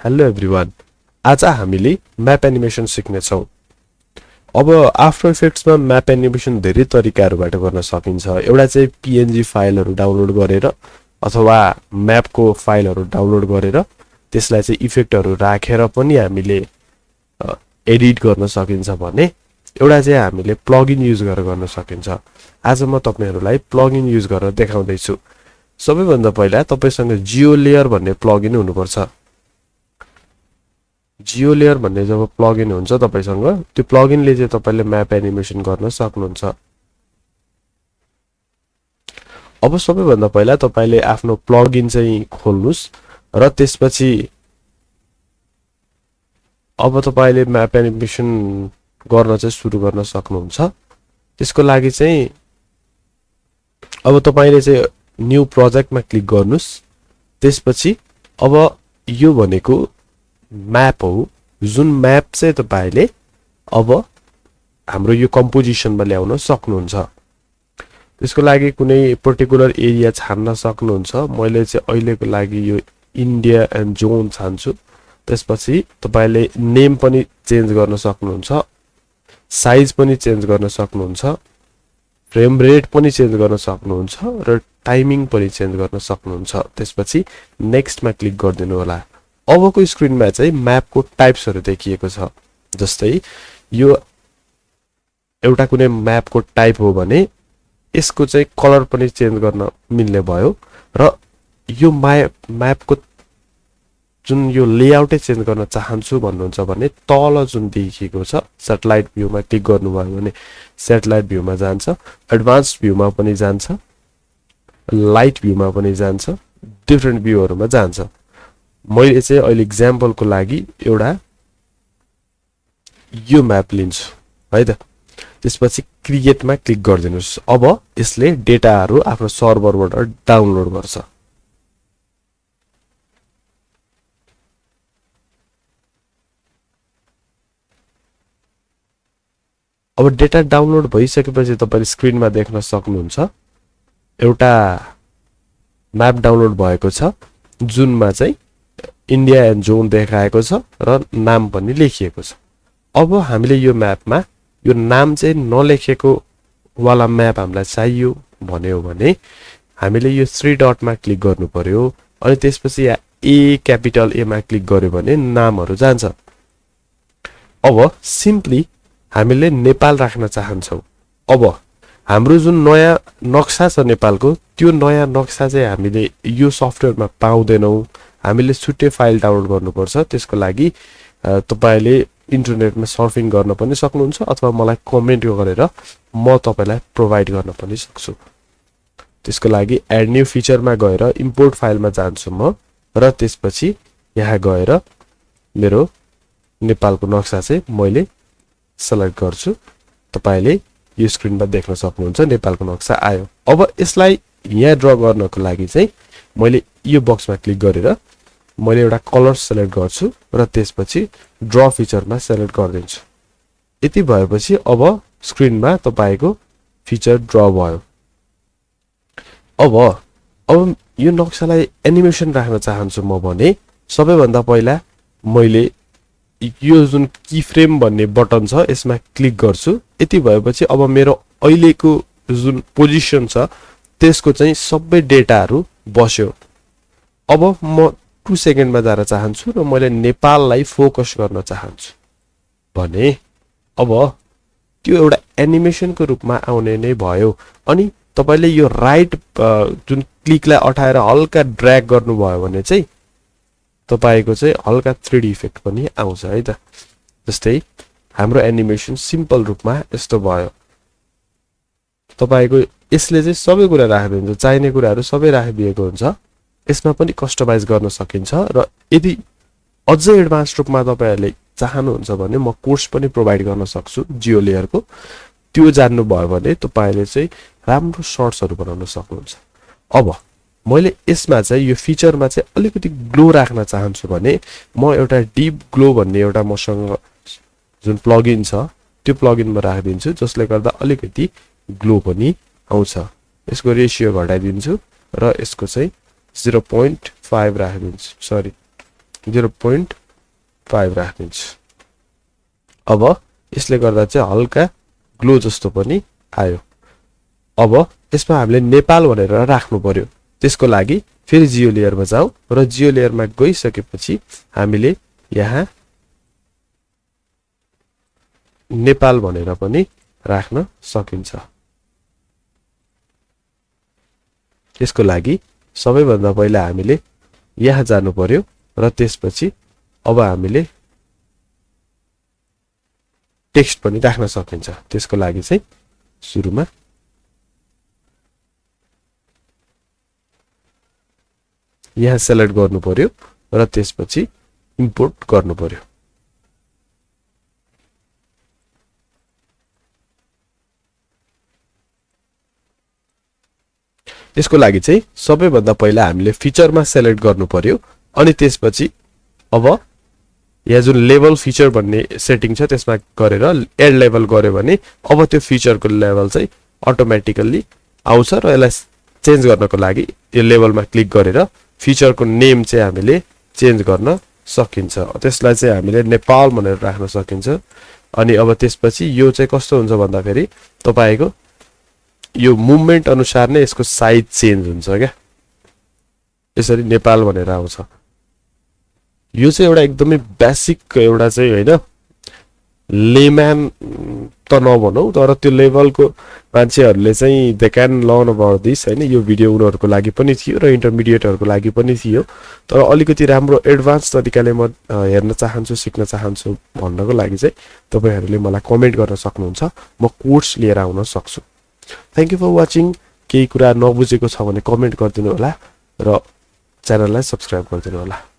Hello everyone. आज हामीले map animation सिक्नेछौँ। अब आफ्टर इफेक्ट्समा म्याप एनिमेसन धेरै तरिकाहरूबाट गर्न सकिन्छ। एउटा चाहिँ पीएनजी फाइलहरू डाउनलोड गरेर अथवा म्यापको फाइलहरू डाउनलोड गरेर त्यसलाई चाहिँ इफेक्टहरू राखेर पनि हामीले एडिट गर्न सकिन्छ भने एउटा चाहिँ हामीले प्लगइन युज गरेर गर्न सकिन्छ। आज म तपाईहरुलाई प्लगइन युज गरेर देखाउँदै छु। सबैभन्दा पहिला तपाईसँग जियो लेयर भन्ने प्लगइन हुनुपर्छ। जियो लेयर भन्ने जब प्लगइन हुन्छ तपाईसँग त्यो प्लगइनले चाहिँ तपाईले म्याप एनिमेसन गर्न सक्नुहुन्छ। अब सबैभन्दा पहिला तपाईले आफ्नो प्लगइन चाहिँ खोल्नुस् र त्यसपछि अब तपाईले म्याप एनिमेसन गर्न चाहिँ सुरु गर्न सक्नुहुन्छ। त्यसको लागि चाहिँ अब तपाईले चाहिँ न्यू प्रोजेक्टमा क्लिक गर्नुस्। त्यसपछि अब यो भनेको म्याप हो, जुन म्याप चाहिँ तपाईले अब हाम्रो यो कम्पोजिसनमा ल्याउन सक्नुहुन्छ। त्यसको लागि कुनै पर्टिकुलर एरिया छान्न सक्नुहुन्छ। मैले चाहिँ अहिलेको लागि यो इन्डिया एन्ड जोन छान्छु। त्यसपछि तपाईले नेम पनि चेन्ज गर्न सक्नुहुन्छ, साइज पनि चेन्ज गर्न सक्नुहुन्छ, फ्रेम रेट पनि चेन्ज गर्न सक्नुहुन्छ र टाइमिङ पनि चेन्ज गर्न सक्नुहुन्छ। त्यसपछि नेक्स्टमा क्लिक गरिदिनु होला। अबको स्क्रिनमा चाहिँ म्यापको टाइप्सहरु देखिएको छ। जस्तै यो एउटा कुनै म्यापको टाइप हो भने यसको चाहिँ कलर पनि चेन्ज गर्न मिल्ने भयो र यो म्यापको जुन यो लेआउटै चेन्ज गर्न चाहन्छु भन्नुहुन्छ भने तल जुन देखिएको छ सैटेलाइट भ्यूमा क्लिक गर्नुभयो भने सैटेलाइट भ्यूमा जान्छ, एडभान्स्ड भ्यूमा पनि जान्छ, लाइट भ्यूमा पनि जान्छ, डिफरेन्ट भ्यूहरुमा जान्छ। मैले चाहिँ अहिले एक्जाम्पलको लागि एउटा यो म्याप लिन्छु है त। त्यसपछि क्रिएटमा क्लिक गरिदिनुस्। अब यसले डेटाहरु आफ्नो सर्भरबाट डाउनलोड गर्छ। अब डेटा डाउनलोड भइसकेपछि तपाईले स्क्रिनमा देख्न सक्नुहुन्छ एउटा म्याप डाउनलोड भएको छ जुनमा चाहिँ इन्डिया एन्ड जोन देखाएको छ र नाम पनि लेखिएको छ। अब हामीले यो म्यापमा यो नाम चाहिँ नलेखेको वाला म्याप हामीलाई चाहियो भन्यो भने हामीले यो 3 डटमा क्लिक गर्नु पर्यो अनि त्यसपछि ए क्यापिटल ए मा क्लिक गर्यो भने नामहरु जान्छ। अब सिम्पली हामीले नेपाल राख्न चाहन्छौ। अब हाम्रो जुन नयाँ नक्सा छ नेपालको त्यो नयाँ नक्सा चाहिँ हामीले यो सफ्टवेयरमा पाउँदैनौ। हामीले छुट्टै फाइल डाउनलोड गर्नुपर्छ। त्यसको लागि तपाईले इन्टरनेटमा सर्फिङ गर्न पनि सक्नुहुन्छ अथवा मलाई कमेन्ट गरेर म तपाईलाई प्रोवाइड गर्न पनि सक्छु। त्यसको लागि एड न्यू फिचरमा गएर इम्पोर्ट फाइलमा जान्छु म र त्यसपछि यहाँ गएर मेरो नेपालको नक्सा चाहिँ मैले सेलेक्ट गर्छु। तपाईले यो स्क्रिनमा देख्न सक्नुहुन्छ नेपालको नक्सा आयो। अब यसलाई यहाँ ड्रा गर्नको लागि चाहिँ मैले यो बक्समा क्लिक गरेर मैले एउटा कलर सेलेक्ट गर्छु र त्यसपछि ड्रा फिचरमा सेलेक्ट गर्दिन्छु। यति भएपछि अब स्क्रिनमा तपाईको फिचर ड्रा भयो। अब यो नक्सालाई एनिमेसन राख्न चाहन्छु म भने सबैभन्दा पहिला मैले यो जुन की फ्रेम भन्ने बटन छ यसमा क्लिक गर्छु। यति भएपछि अब मेरो अहिलेको जुन पोजिसन छ त्यसको चाहिँ सबै डेटाहरु बस्यो। अब म 2 सेकेन्डमा जान चाहन्छु र मैले नेपाललाई फोकस गर्न चाहन्छु भने अब त्यो एउटा एनिमेसनको रूपमा आउने नै भयो। अनि तपाईले यो राइट जुन क्लिकलाई अटाएर हल्का ड्र्याग गर्नुभयो भने चाहिँ तपाईको चाहिँ हल्का 3D इफेक्ट पनि आउँछ है त। जस्तै हाम्रो एनिमेसन सिम्पल रूपमा यस्तो भयो। तपाईको यसले चाहिँ सबै कुरा राखिदिन्छ, चाहिने कुराहरु सबै राखिदिएको हुन्छ। यसमा पनि कस्टमाइज गर्न सकिन्छ र यदि अझै एडभान्स रूपमा तपाईहरुले चाहनुहुन्छ भने म कोर्स पनि प्रोवाइड गर्न सक्छु जियो लेयरको। त्यो जान्नु भयो भने तपाईले चाहिँ राम्रो शर्ट्सहरु बनाउन सक्नुहुन्छ। अब मैले यसमा चाहिँ यो फिचरमा चाहिँ अलिकति ग्लो राख्न चाहन्छु भने म एउटा डीप ग्लो भन्ने एउटा मसँग जुन प्लगइन छ त्यो प्लगइनमा राखिदिन्छु जसले गर्दा अलिकति ग्लो पनि आउँछ। यसको रेशियो घटाइदिन्छु र यसको चाहिँ 0.5 राखिदिन्छु। सरी 0.5 राखिदिन्छु। अब यसले गर्दा चाहिँ हल्का ग्लो जस्तो पनि आयो। अब यसमा हामीले नेपाल भनेर राख्नु पर्यो। त्यसको लागि फेरि जियो लेयरमा जाऊ र जियो लेयरमा गइसकेपछि हामीले यहाँ नेपाल भनेर पनि राख्न सकिन्छ। यसको लागि सबैभन्दा पहिला हामीले यहाँ जानु पर्यो र त्यसपछि अब हामीले टेक्स्ट पनि राख्न सकिन्छ। त्यसको लागि चाहिँ सुरुमा यहाँ सेलेक्ट गर्नु पर्यो र त्यसपछि इम्पोर्ट गर्नु पर्यो। यसको लागि चाहिँ सबैभन्दा पहिला हामीले फिचरमा सेलेक्ट गर्नु पर्यो अनि त्यसपछि अब यहाँ जुन लेभल फिचर भन्ने सेटिङ छ त्यसमा गरेर एड लेभल गर्यो भने अब त्यो फिचरको लेभल चाहिँ अटोमेटिकल्ली आउँछ र यसलाई चेन्ज गर्नको लागि यो लेभलमा क्लिक गरेर फिचरको नेम चाहिँ हामीले चेन्ज गर्न सकिन्छ। त्यसलाई चाहिँ हामीले नेपाल भनेर राख्न सकिन्छ। अनि अब त्यसपछि यो चाहिँ कस्तो हुन्छ भन्दाखेरि तपाईको यो मुभमेन्ट अनुसार नै यसको साइज चेन्ज हुन्छ क्या। यसरी नेपाल भनेर आउँछ। यो चाहिँ एउटा एकदमै बेसिक एउटा चाहिँ हैन लेम्यान त नभनौ तर त्यो लेभलको मान्छेहरूले चाहिँ they can learn about this हैन। यो भिडियो उनीहरूको लागि पनि थियो र इन्टरमिडिएटहरूको लागि पनि थियो तर अलिकति राम्रो एडभान्स तरिकाले म हेर्न चाहन्छु सिक्न चाहन्छु भन्नको लागि चाहिँ तपाईहरुले मलाई कमेन्ट गर्न सक्नुहुन्छ। म कोर्स लिएर आउन सक्छु। Thank you for watching. केही कुरा नबुझेको छ भने कमेन्ट गरिदिनु होला र च्यानललाई सब्स्क्राइब गरिदिनु होला।